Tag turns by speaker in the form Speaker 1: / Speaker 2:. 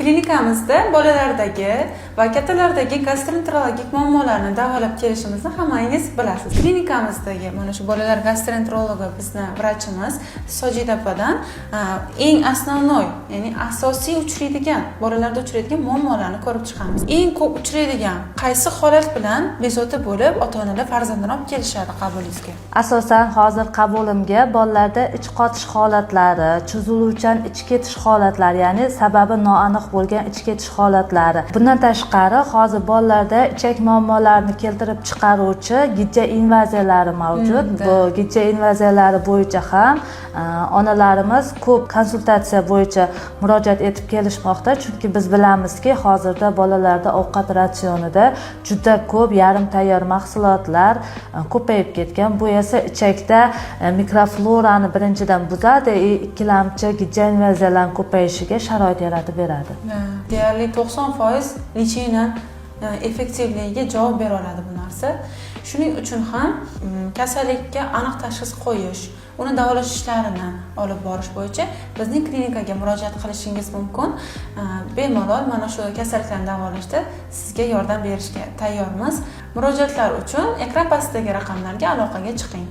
Speaker 1: Klinikamizda bolalardagi va kattalardagi gastroenterologik muammolarni davolab kelishimizni hammangiz bilasiz. Klinikamizdagi mana shu bolalar gastroenterologi, bizni vrachimiz Sojida opadan eng основной, ya'ni asosiy uchraydigan, bolalarda uchraydigan muammolarni ko'rib chiqamiz. Eng ko'p uchraydigan qaysi holat bilan bezovta bo'lib, ota onalar farzandini olib kelishadi qabulingizga?
Speaker 2: Asosan hozir qabulimga bolalarda ich qotish holatlari, cho'ziluvchan ich ketish holatlari, ya'ni sababi noaniq bo'lgan ich ketish holatlari. Bundan tashqari, hozir bolalarda ichak muammolarini keltirib chiqaruvchi gijja invaziyalari mavjud. Bu gijja invaziyalari bo'yicha ham onalarimiz ko'p konsultatsiya bo'yicha murojaat etib kelishmoqda, chunki biz bilamizki, hozirda bolalarda ovqat ratsionida juda ko'p yarim tayyor mahsulotlar ko'payib ketgan. Bu esa ichakda mikroflorani birinchidan buzadi и ikkilamchi gijja invaziyalarini ko'payishiga sharoit yaratib beradi.
Speaker 1: Deyarli 90% лечение effektivligiga javob bera oladi bu narsa. Shuning uchun ham kasallikka aniq tashxis qo'yish, uni davolash ishlarini olib borish bo'yicha bizning klinikaga murojaat qilishingiz mumkin. Bemalol mana shu kasalliklarni davolashda sizga yordam berishga tayyormiz. Murojaatlar uchun ekran pastidagi raqamlarga aloqaga chiqing.